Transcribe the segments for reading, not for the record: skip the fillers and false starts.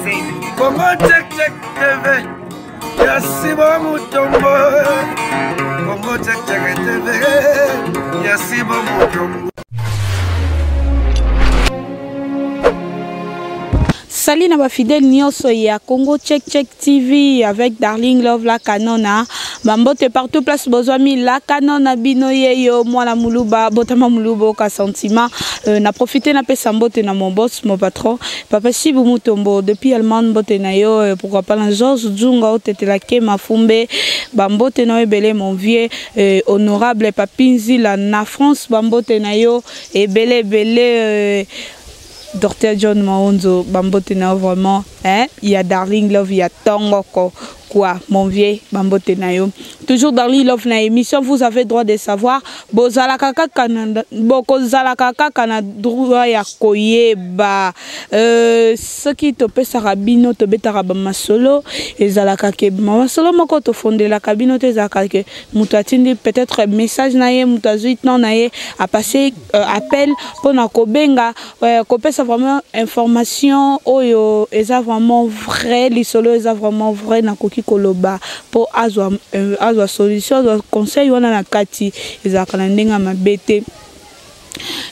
Congo Check Check TV ya Sibo Mutombo. Congo Check Check TV ya Sibo Mutombo. Salut na ba fidèle nyonso ya Congo Check Check TV avec Darling Love la Canona. Bambote partout place bozwami la Canona bino yeyo mwana muluba botama muluba oka sentiment. Na profiter na pesa mbote na mon boss mon patron Papa Chibu Mutombo depuis Allemagne mbote na yo, pourquoi pas na Georges Djunga otetela ke mafumbe bambote na yo ebele mon vieux, honorable Papinzila na France bambote na yo ebele ebele, Docteur John Maonzo bambote na yo vraiment, hein, ya Darling Love ya Tongoko quoi mon vieux bambote na yo toujours Darling Love na émission vous avez droit de savoir bozalaka kaka na bokozalaka kaka na droit ya koyeba, soki topesaka bino tobetaka ba masolo ezalaka ke masolo moko tofondelaka bino te, ezalaka ke moto atindi peut-être message na ye, moto azwi temps na ye a passer, appel mpona kobenga, kopesa vraiment information oyo eza vraiment vrai, lisolo eza vraiment vrai, nakoki koloba mpo azwa solution, azwa conseil wana na kati ezalaka na ndenge ya mabe te.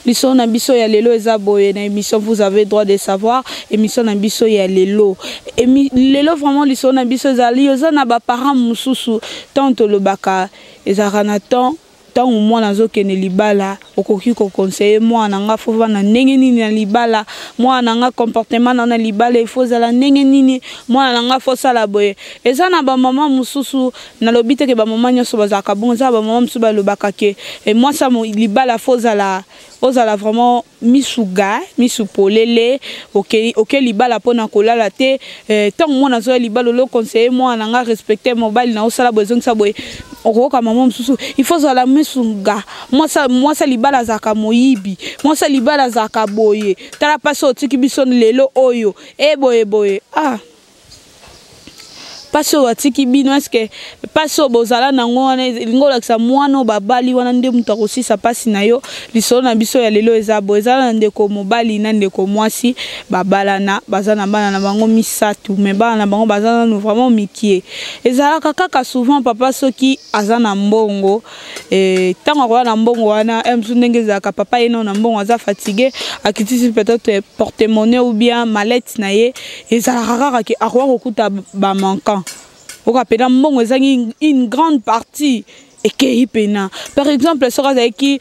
Lisolo na biso ya lelo eza boye na émission vous avez droit de savoir. Émission na biso ya lelo, lelo vraiment lisolo na biso ezali eza na baparent mosusu. Tant tolobaka ezalaka na temps ntango mwana azokende libala, okoki koconseiller mwana na nga faut vanda ndenge nini na libala, mwana na nga comportement na libala il faut ozala ndenge nini, mwana na nga faut osala boye. Eza na bamama mosusu, nalobi te ke bamama nyonso bazalaka bongo, eza na bamama mosusu balobaka ke mwasi ya libala faut ozala vraiment misuga misu polele, oke libala mpona kolala te. Ntango mwana azoya libala, olo conseiller mwana na nga respecte mobali na osala boye, ezongisa boye. Okoyoka mama mosusu: il faut ozala misuga, mwasi libala azalaka moyibi, mwasi libala azalaka boye, tala mpasi otiki biso lelo oyo e boye boye. Ah, mpasi oyo atiki bino, eske mpasi oyo bozala nango wana elingi olakisa mwana oyo babali wana nde moto akosisa mpasi na yo? Lisolo na biso ya lelo eza boye: ezala na ndeko mobali na ndeko mwasi, babalana, baza na bana na bango misato, mais bana na bango baza nanu vraiment mikie. Ezalaka kaka souvent papa soki aza na mbongo, ntango akoya na mbongo wana mosusu ndenge ezalaka, papa ye nao na mbongo, aza fatigué, akitisi peut-être porte-monnaie ou bien mallette na ye, ezalaka kaka ke akoya kokuta bamanquant oka mpena mbongo ezangi, une grande partie ekei pena. Par exemple, soki azalaki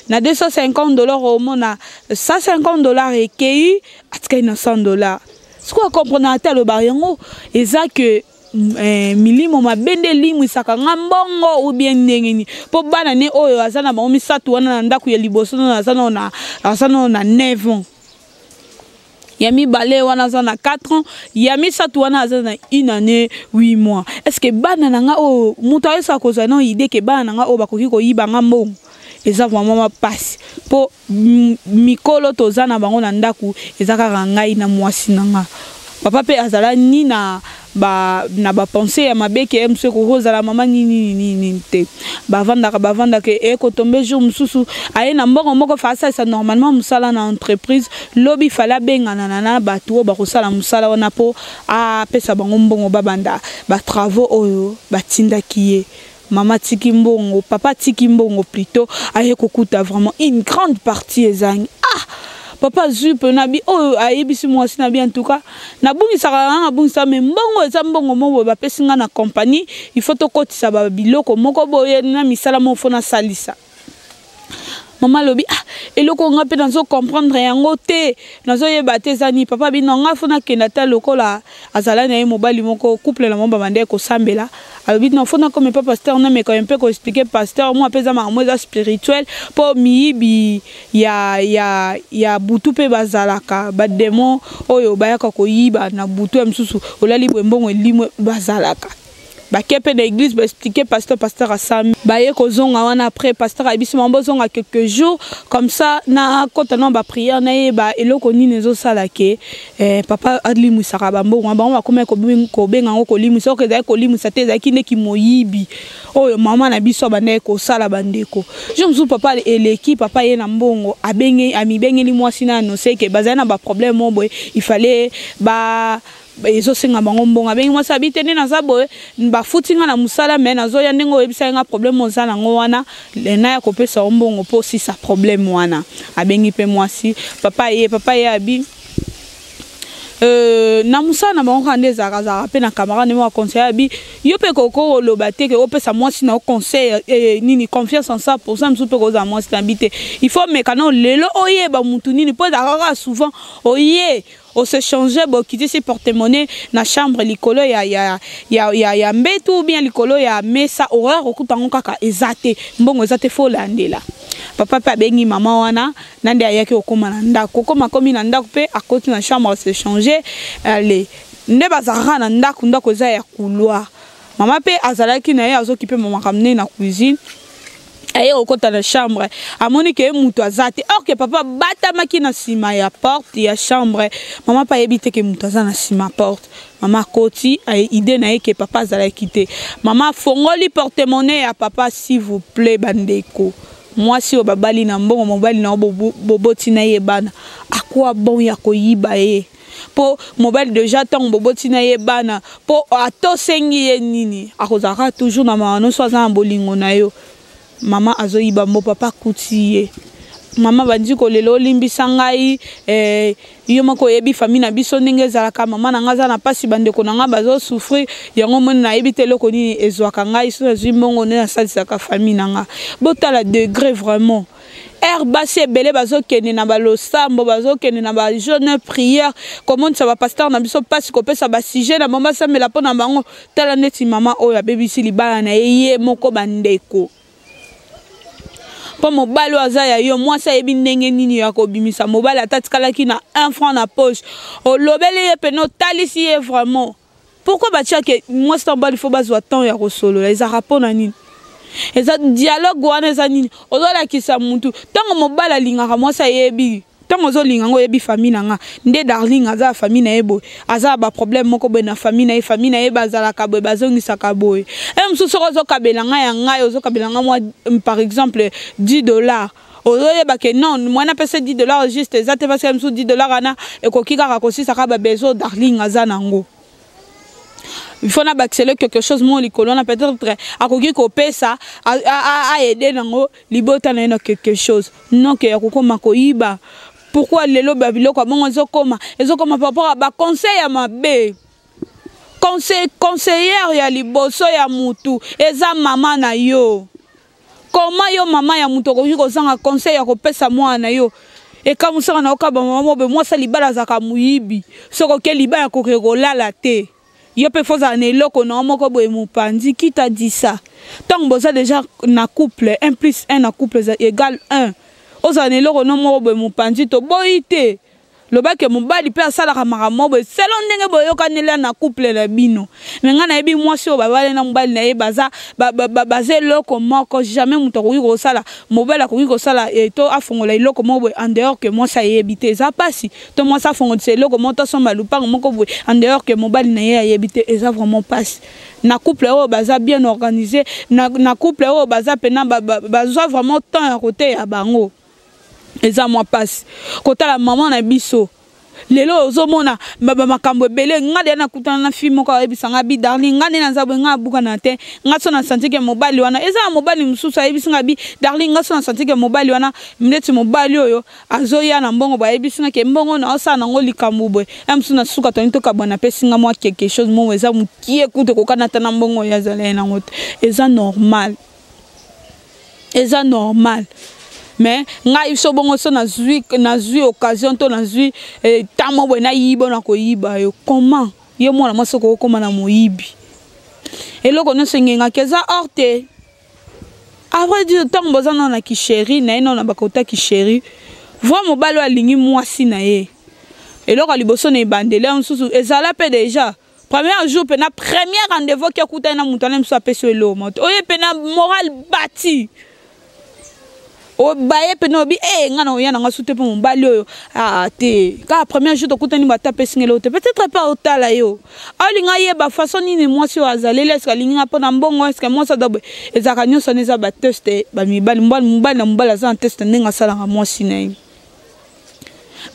na 250 $, omona 150 $ ekei, atikali na 100 $. Soki acomprendre ate, alobaka yango eza ke milimo mabe nde elimwisaka nga mbongo ou bien ndenge nini, mpo bana ne oyo aza na bango misato wana na ndako ya liboso nano aza nano na 9 ans, ya mibale wana aza na 4 ans, ya misato wana aza na une année 8 mois. Est ce que bana na nga oyo, moto ayesaka kozwa na idée ke bana na nga oyo bakoki koyiba nga mbongo? Eza vraiment mapasi mpo mikolo toza na bango na ndako eza kaka ngai na mwasi na nga. Papa mpe azala ni na ba na bapensées ya mabe ke ye mosusu ekoki kozala mama nini nini nini te. Bavandaka ekotombe jour mosusu aye na mbongo moko fa asalisa normalement mosala na entreprise. Lobi fale abengana na bato oyo bakosala mosala wana mpo apesa bango mbongo babanda batravaux oyo batindaki ye. Mama atiki mbongo, papa atiki mbongo plutôt, aye kokuta vraiment une grande partie ezangi. Ah, papa azwi mpena bi oyo ayebisi mwasi na bi: en tout cas nabungisaka nga, nabungisa, mais mbongo eza mbongo moko boye bapesi nga na compagnie, il faut tokotisa babiloko moko boye na misala moko faut nasalisa. Mama alobi: ah, eloko nga mpe nazocomprendre yango te, nazoyeba te eza nini. Papa bino nga faut nakende ata lokola azala na ye mobali moko, couple na bango babanda kosambela. Alobi: non, faut nakoma epa pasteur, nameka mpe koexpliquer pasteur mwa mpe eza makambo eza spirituel, mpo miyibi ya butu mpe bazalaka, badémons oyo bayaka koyiba na butu ya mosusu, olali boye mbongo elimwe, bazalaka. Bake mpe na église, baexplike pasteur, pasteur asami, baye kozonga wana. Après, pasteur ayebisi bango bozonga quelques jours comme ça, nakota na baprière, nayeba eloko nini ezosala ke papa alimwisaka bambongo. Bango bakomi kobenga yango kolimwisa. Oyo ezalaki kolimwisa te, ezalaki ndeki moyibi oyo mama na biso abandaki kosala. Bandeko, jour mosusu papa eleki, papa ye na mbongo, abenge, amibengeli mwasi na annonce ke bazali na baproblème moko boye, il fallait ba ezosenga bango mbongo. Abengi mwasi, abi te, nde naza boye, bafuti nga na mosala, me nazoya ndenge oyebisaki nga problème oza nango wana, naya kopesa yo mbongo mpo osisa problème wana. Abengi mpe mwasi, papa ye, papa ye abi na mosala na bango kaka nde ezalaka, azalaka mpe na camarade moko aconseille, abi yo mpe koko koloba te ke opesa mwasi na yo conseil nini, confiance en ça pour ça. Mosusu mpe kozala mwasi na bi te, il faut meka nao lelo oyeba mutu nini, mpo ezalaka kaka souvent oye ose change, bokitisi porte-monnaie na chambre likolo ya mbetu ou bien likolo ya mesa, oya kokuta yango kaka eza te, mbongo eza te, fo olandela. Papa mpe abengi mama wana na nde ayaki kokóma na ndako, kokóma, akomi na ndako mpe akoti na chambre, ase change. Ale nde bazalaka na ndako, ndako eza ya couloir. Mama mpe azalaki na ye, azokipe makambo nde na cuisine. Aye kokɔta na chambre, amoni ke moto aza te, or ke papa batamaki na nsima ya porte ya chambre. Mama mpe ayebi te ke moto aza na nsima porte. Mama akoti, idée na ye ke papa azalaki te. Mama afongoli porte-monnaie ya papa. S'il vous plaît, bandeko, mwasi oyo babali na mbongo, mobali na yo boboti na ye bana, akwa bon ya koyiba ye, mpo mobali déjà ntango boboti na ye bana, mpo atosengi ye nini, akozalaka toujours na mawa nyonso, aza na bolingo na yo. Mama azoyiba mbo, papa akuti ye. Mama bandi kolela: "Olimbisa ngai, yo moko oyebi famille na biso ndenge ezalaka. Mama na ngai aza na mpasi, bandeko na ngai bazosouffrir. Yango moni nayebi te eloko nini ezwaka ngai, so nazwi mbongo nde nasalisaka famille na nga." Botala degré vraiment. Ere basi ebele bazokende na balosambo, bazokende na bajeûne prière, komonisa bapasteur na biso mpasi, kopesa basujet na bango, basambela mpo na bango. Tala neti mama oyo abebisi libala na ye ye moko, bandeko, mpo mobali oyo aza ya yo, mwasi ayebi ndenge nini ya kobimisa mobali. Ata tikalaki na 1 franc na poche, olobeli ye pene, otalisi ye vraiment. Pourquoi batiake mwasi na mobali fo bazwa temps ya kosolola? Ezalaka mpo na nini? Eza dialogue wana, eza nini ozolakisa mutu? Ntango mobali alingaka mwasi, ayebi ntango ozolinga ngo, oyebi famille na nga nde Darling aza ya famille na ye boye, aza na baproblème moko boye na famille na ye, famille na ye bazalaka boye, bazongisaka boye. E mosusu soki ozokabela ngai ya ngai, ozokabela ngai mwa par exemple 10 $, ozoyeba ke non, mwana apesa 10 $ juste eza te, parce que mosusu 10 $ wana ekoki kaka kosisaka babesoin Darling aza nango. Il faut na bakisele quelque chose mo likolo wana, peut-être akoki kopesa aide nango libota na ye na quelque chose. Non ke ya kokóma koyiba. Pourquoi lelo babiloko ya bongo ezokóma, ezokóma par rapport ya baconseil ya mabe? Conseillère ya liboso ya mutu eza mama na yo. Koma yo mama ya mutu, okoki kozanga conseil ya kopesa mwana na yo? Ekamusaka na okaba mama mobe, mwasi libala azalaka moyibi. Soki oke libala, akoki kolala te. Yo mpe fozala na eloko na yo moko boye mopanzi. Kita disa ntango boza déjà na couple, 1 plus 1 na couple égale 1. Ozala na eloko no moko boye mopanzi, toboyi te. Lobake mobali mpe asalaka makambo boye selon ndenge boyokanela na couple na bino. Me ngai nayebi mwasi oyo babale na mobali na ye, baza baza eloko moko. Jamais moto akoki kosala, mobali akoki kosala to afongola eloko moko boye en dehors ke mwasi ayebi te. Eza mpasi. To mwasi afongolisa eloko moko, to asomba lupango moko boye en dehors ke mobali na ye ayebi te, eza vraiment mpasi. Na couple oyo baza bien organisé, na couple oyo baza mpena bazwa vraiment temps ya koteya bango, eza mwa mpasi kotala mama na biso lelo ozomona makambo ebele. Nga deya nakutana na fille moko, ayebisa nga bi: "Darling, nga nde naza boye, nga abukana te. Nga so na senti ke mobali wana eza na mobali mosusu." Ayebisi nga bi: "Darling, nga so na senti ke mobali wana, neti mobali oyo azoya na mbongo boye, ayebisi nga ke mbongo na osala nango likambo boye, ya mosusu na suka toni tokabwana, apesi nga mwa quelque chose moko eza mokie kutu ekokana ata na mbongo oyo azala ye nango te." Eza normal, eza normal. Mais ngai so bongo, so nazwi occasion to nazwi ntango boye, nayiba, na koyiba yo. Comment yo mwana mwasi okokóma na moyibi? Eloko nyonso engengaki eza or te. À vrai dire, ntango boza nano na kichéri na ye, nano na bakota kichéri, vrai mobali oyo alingi mwasi na ye, eloko ya liboso na ebandeli ya mosusu ezala mpe déjà. Premier jour pena premier rendez-vous ki akutani na moto wana mosusu apesi yo eloko moko te, oye pena moral bati obaye pena obi e eh, ngai na oya na ngai su te mpo mobali oyo ah, te kaka premier jour tokutani bato apesi ngai eloko te. Peut-être mpe otala yo aolinga ayeba façon nini mwasi oyo azaleli, eske alingi ngai mpo na mbongo, eske mwasi aza boye. Ezalaka nyonso wana eza bateste bamibali, mobali na mobali aza na teste ndenge asalaka mwasi na ye.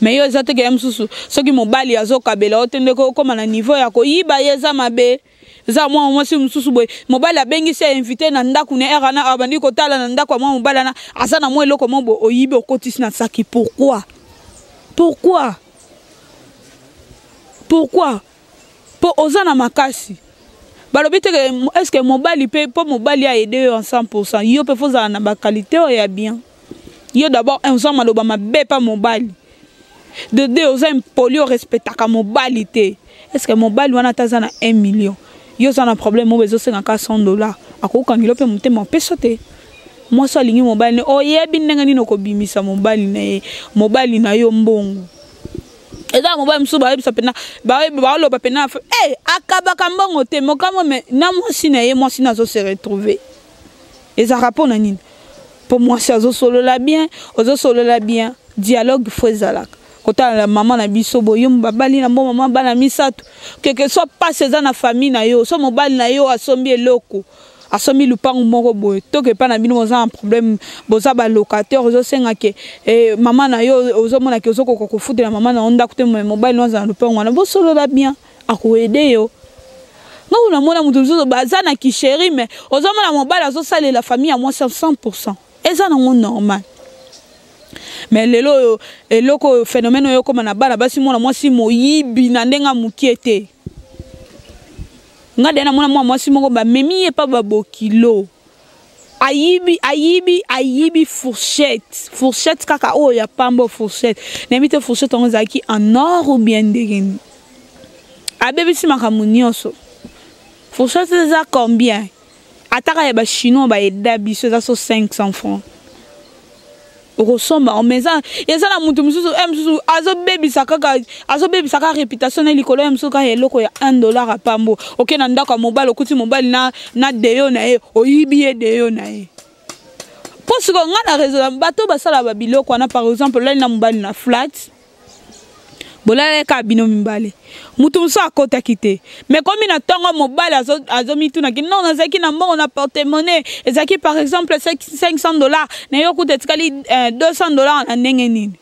Mais yo eza teke ya mosusu soki mobali azokabela yo te ndeko okóma na niveau ya koyiba ye, eza mabe. Eza mwa mwasi mosusu boye, mobali abengisi ya invité na ndako na ere wana, abandi kotala na ndako ya mwa mobali wana aza na mwa eloko mo boye, oyibi okotisi na saki. Pourquoi? Pourquoi? Pourquoi? Mpo oza na makasi. Balobi te est ce que mobali mpe, mpo mobali aide yo en 100, yo mpe fozala na baqualité oyo ya bien. Yo d'abord, un, oza maloba mabe pa mobali. De deux, oza impoli, orespectaka mobali te. Est ce que mobali wana ata aza na 1 million, yo oza na problème oyo ezosengaka 100 $, akokangela mpe motema opesa te? Mwasi alingi mobali ne, oyebi ndenge nini okobimisa mobali na ye, mobali na yo mbongo. Eza mobali mosusu bayebisa mpena, baoloba mpena e akabaka mbongo te mokambo, me na mwasi na ye, mwasi na azose retrouver. Ezalaka mpo na nini? Mpo mwasi azosolola bien, ozosolola bien, dialogue fo ezalaka. Kotala na mama na biso boye, babali na mbo mama bana misato, keke so pasi eza na famille na yo, so mobali na yo asombi eloko, asombi lupangu moko boye, toke epai na bino, boza na problème, boza balocataire, ozosenga ke eh, mama na yo, ozomona ke ozokoka kofutela mama na yo ndako te, mobali no aza na lupangu wana, bosolola bien, akoaider yo. Nga namona moto mosusu baza na kisheri, mais ozomona mobali azosalela famille ya mwasi 100, eza nango normal. Mais lelo oyo eloko oyo, phénomène oyo ekóma na bana basi, mwana mwasi moyibi na ndenge ya mokie te. Nga de namona mwana mwasi moko bamemi ye pa babokilo, ayibi, ayibi, ayibi fourchette, fourchette kaka oyo ya pamba, fourchette. Nayebi te fourchette yango ezalaki en or ou bien ndenge nini, abebisi makambo nyonso. Fourchette eza combien? Ataka ya bachinois baeda biso, eza so 500 francs okosomba. Mais eza na motu mosusu e mosusu azobebisa kaka, azobebisa kaka réputation na likolo ya mosusu, kaka eloko ya 1 dollar apambo. Oke na ndako ya mobali, okuti mobali na deyo na ye, oyibi ye deyo na ye. Mpo sikoyo ngai na raison, bato basala babiloko wana, par exemple olali na mobali na flat, bolalaka bino mibale, motu mosusu akɔtaki te, mais komi na ntongo mobali azomitunaki: non, nazalaki na mbongo na porte-monnaie, ezalaki par exemple 500 $, na yo kuta etikali 200 $. Na ndenge nini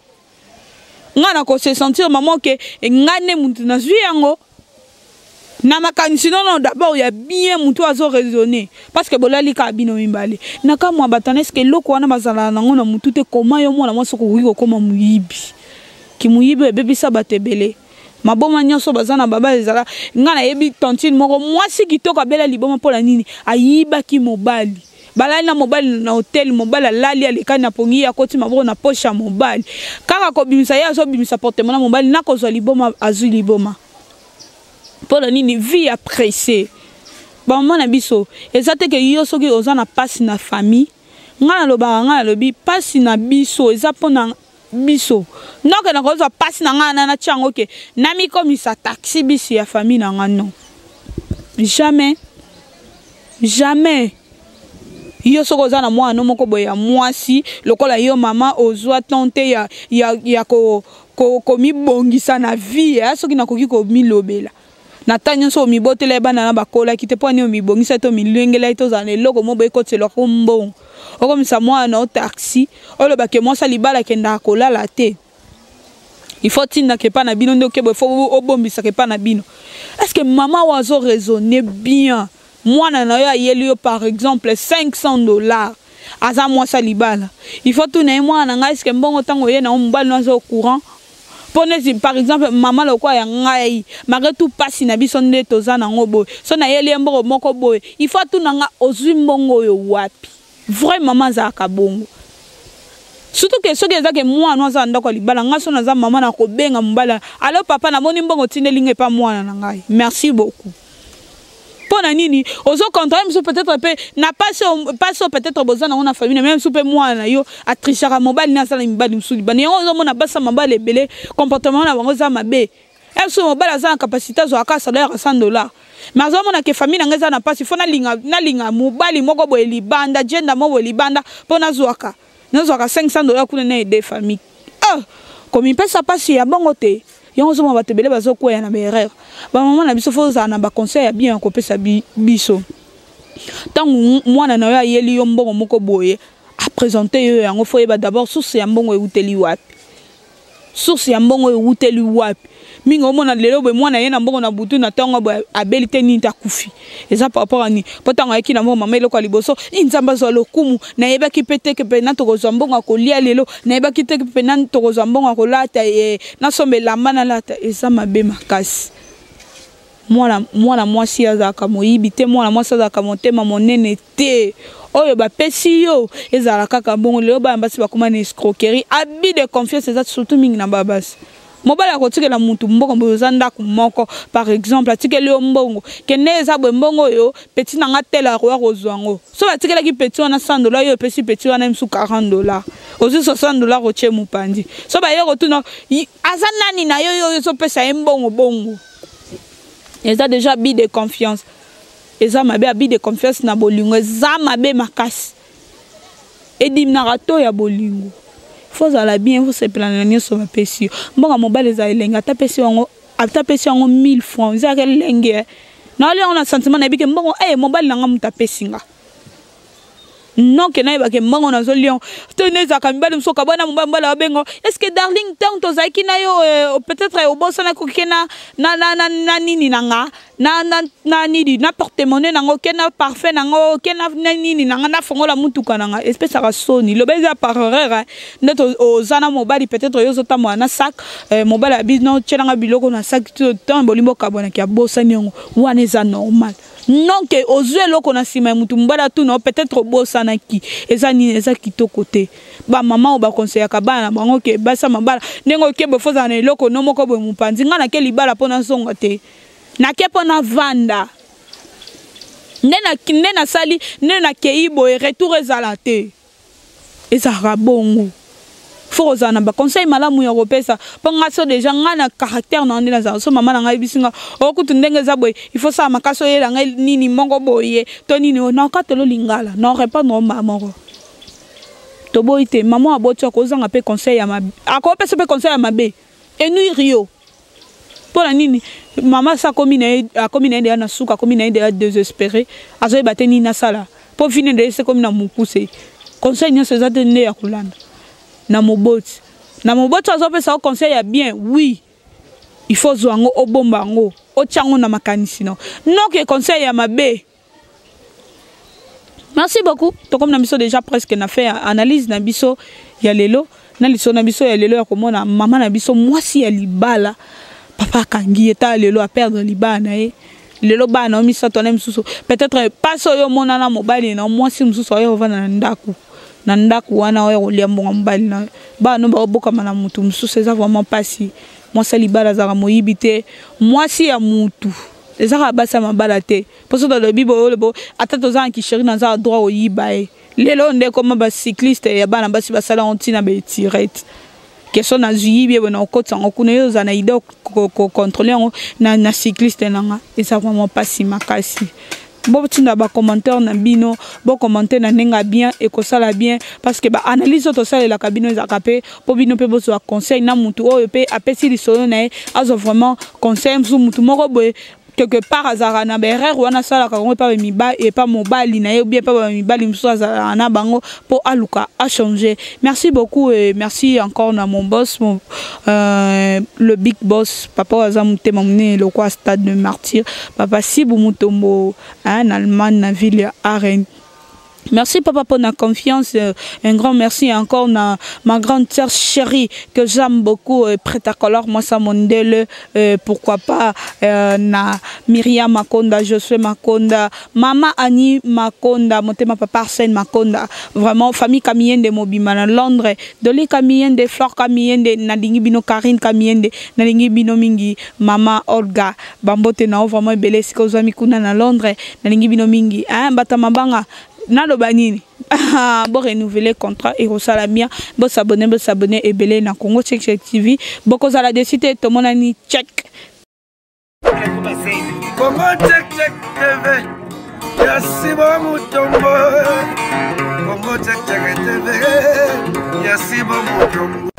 ngai nakose sentir mama ke ngai nde motu nazwi yango na makanisi? Nono, d'abord ya bien, motu azo raisonner parce que bolali kaka bino mibale. Na kamwa bato wana, eske eloko wana bazalaka nango na motu te? Koma yo mwana mwasi okokoki kokóma moyibi, kimoyibi ebebisa bato ebele, maboma nyonso baza na baba. Ezala ngai nayebi tantine moko, mwasi kitoko, abela liboma. Mpo na nini? Ayibaki mobali, balali na mobali na hotel, mobali alali, alekani na pongi, ye akoti maboko na poche ya mobali, kaka kobimisa, ye azobimisa porte-monnaie mobali nakozwa liboma, azwi liboma. Mpo na nini? Vie ya pressé. Bamama na biso, eza te ke yo soki oza na mpasi na famille. Ngai nalobaka, ngai nalobi mpasi na biso eza mpona biso. Noke nakozwa mpasi na ngai na natia yango ke namikomisa taxi bisi ya famille na ngai? Non, jamais, jamais. Yo soki oza na mwana moko boye ya mwasi lokola yo mama, ozwa temps te ya komibongisa na vie ya, soki nakoki komilobela na ntango nyonso omibotela ye bana na bakolaki te, mpo ani omibongisa te, omilengela ye te, ozala na eloko mo boye ekotiselaka mbongo, okomisa mwana na yo taxi, olobake mwasi libala akendaka kolala te, il faut tindaka epa na bino nde okeboye, il faut obombisaka epa na bino. Est ce que mama oyo azo raisonner bien? Mwana na yo ayeli yo par exemple 500 $, aza mwasi ya libala, il faut tuna ye: mwana na ngai, est-ce mbongo ntango oye nango, mobali no aza au courant? Mpo neti par exemple mama lokola ya ngai, malgré tout mpasi na biso nde toza nango boye, so nayeli ye mbongo moko boye, il faut atuna nga: ozwi mbongo oyo wapi? Vrai mama azalaka bongo, surtout ke soki eza ke mwana aza na ndako ya libala. Ngai so naza mama, na kobenga mobali: alo papa, namoni mbongo otindeli ngai epa mwana na ngai, merci beaucoup. Mpo na nini ozocontrôle mosusu? Peut-être mpe na pasi oyo peut-être boza nango na famille na meme mosusu, mpe mwana na yo atrichaka mobali ne, asala mibali mosusu libanda. Yango ozomona basa mabala ebele, comportement na bango eza mabe. Est-ce mobali aza na capacité azwaka salaire ya 100 dollars, mais azomona ke famille na ngai eza na mpasi, fo nalinga, nalinga mobali moko boye libanda, jenda moko boye libanda, mpo nazwaka 500 $ kuna na aider famille. Oh, komipesa mpasi ya bongo te. Yango ozomona bato ebele bazokwea na baerreur. Bamama na biso, fo ozala na baconseil ya bien ya kopesa biso. Ntango mwana na yo ayeli yo mbongo moko boye, aprésenter yo yango, fo oyeba d'abord source ya mbongo euteli wapi, source ya mbongo ewuteli wapi. Mingi omona lelo boye, mwana ye na mbongo na butu na ntongo boye abeli te, nini te, akufi. Eza par rapport a nini? Mpo ntango ayeki na mbongo, mama, eloko ya liboso, Nzambe azwa lokumu, nayebaki mpe te ke mpena tokozwa mbongo ya kolia lelo, nayebaki te ke mpena tokozwa mbongo ya kolata, nasomba elamba nalata. Eza mabe makasi. Mwana, mwana mwasi azalaka moyibi te, mwana mwasi azalaka motema monene te. Oyo bapesi yo ezala kaka bongo. Lelo bana basi bakóma na escroquerie, abus de confiance eza surtout mingi na babasi. Mobali akotikela mutu mbongo boye, oza ndako moko par exemple, atikeli yo mbongo, kende, eza boye, mbongo oyo petit na nga tel akoya kozwa yango. So batikelaki petit wana 100 $, yo opesi petit wana misu 40 $, ozwi 60 $, otie mopanzi. So baye kotuna aza nani na yo, yo ozopesa ye mbongo bongo, eza déjà abus de confiance, eza mabe. Abus de confiance na bolingo eza mabe makasi, ediminaka to ya bolingo. Fo ozala bien, fo sepela na nyonso bapesi yo. Mboka mobali eza elenge, ata pesi yango, ata pesi yango 1000 francs, ezalaka elenge. Naoli yango na sentiment, nayebi ke mbongo e mobali na nga moto apesi nga. Non ke nayebake mbongo nazolia to nde ezalaka. Mibali mosusu okabwana mobali, mobali abengo: "Est ce que darling, ntango tozalaki na yo, peut-être obosanaki oke na nini na nga, na nini, na porte-monnaie nango, oke na parfum nango, oke na nini na nga, nafongola mutuka na nga?" Espesaka soni. Loba eza par erreur nde oza na mobali, peut-être yo ozotambola na sac, mobali abi no tielanga biloko na sac. Ntango bolingi bokabwanaki, abosani yango, wana eza normal. Non ke ozwi eloko na nsima ya motu, mobali atuna, peut-être obosanaki, eza nini? Eza kitoko te. Bamama oyo bakonseyaka bana na bango ke basa mabala ndenge okebe, fozala na eloko no moko boye mopanzi. Ngai nake libala mpo nazonga te, nake mpo navanda. Nde nasali nde nakei boye, retour ezala te, ezalaka bongo. Fo kozala na baconseil malamu ya kopesa. Mpo nga so déjà nga na caractère na nde nazala so, mama na ngai yebisi nga okutu ndenge eza boye, il faut sala makasi, oyela ngai nini moko boye to nini, nakatelo lingala na répondre mbala moko. Toboyi te, mama aboti akozanga mpe conseil ya mabe, akopesa mpe conseil ya mabe, enuire yo. Mpo na nini? Mama sa akomi na ye, akomi na ye deya na suka, akomi na ye deya désespéré, azoyeba te nini asala mpo fini nde ese komi na mokuse. Conseil nyonso eza te nde ya kolanda na moboti. Na moboti azopesa yo conseil ya bien, oui, il faut ozwa yango, obomba yango, otia yango na makanisi no. Noke conseil ya mabe. Merci beaucoup. Tokomi na biso déjà presque na fait analyse na biso ya lelo, na liso na biso ya lelo ya komona mama na biso mwasi ya libala, papa akangi ye. Tala lelo aperdre libala na ye. Lelo bana na yo misato na misusu, peut-être mpasi oyo omonana, mobali na mwasi mosusu oyo ovanda na ndako wana, oyo kolia mbongo mobali na bana no baobokama na motu mosusu, eza vraiment mpasi. Mwasi ya libala azalaka moyibi te. Mwasi ya mutu eza kaka basi ya mabala te. Mpo so tolobi boye, ata toza na kisheri, naza na droit oyiba ye. Lelo nde koma bacycliste ya bana basi basala yango ntina baetirete. Question nazwi, yibi eboye na okotisa yango kuna, yo oza na idée kocontrôler yango na cycliste na nga. Eza vraiment mpasi makasi. Botinda bacommentaire na bino, bocommenter na ndenge ya bien, ekosala bien, parce que baanalyse oyo tosalelaka bino ezalaka mpe mpo bino mpe bozwa conseil na mutu oyo mpe apesi lisolo na ye, azwa vraiment conseil mosusu. Mutu moko boye quelque part azalaka na baerreur wana, asalaka yango epa mobali na ye ou bien epa bamibali mosusu azalaka na bango, mpo aluka achanger. Merci beaucoup et merci encore na mon boss, le big boss, papa oyo aza motema monene lokwa Stade de Martyr, papa Sibu Mutombo, hein, na Allemagne, na ville ya Arène. Merci papa pour la confiance. Un grand merci encore à ma grande sœur chérie que j'aime beaucoup, prête à couleur, moi ça mondele, pourquoi pas na Myriam Makonda, Josué Makonda, Mama Annie Makonda, motema papa Arsène Makonda, vraiment famille Kamiende mobimba na Londres, Doli Kamiende, Flore Kamiende, nalingi bino, Karine Kamiende, nalingi bino mingi, Mama Olga, bambote na vraiment ebele sika ozwami kuna na Londres, nalingi bino mingi, hein, bata mabanga. Naloba nini? Bo renouveler contrat ekosala bien. Bosabone, bosabone ebele na Congo Check Check TV. Bokozala desi te. Tomonani check. Congo Check Check TV ya Simon Mutombo. Congo Check Check TV ya Simon Mutombo.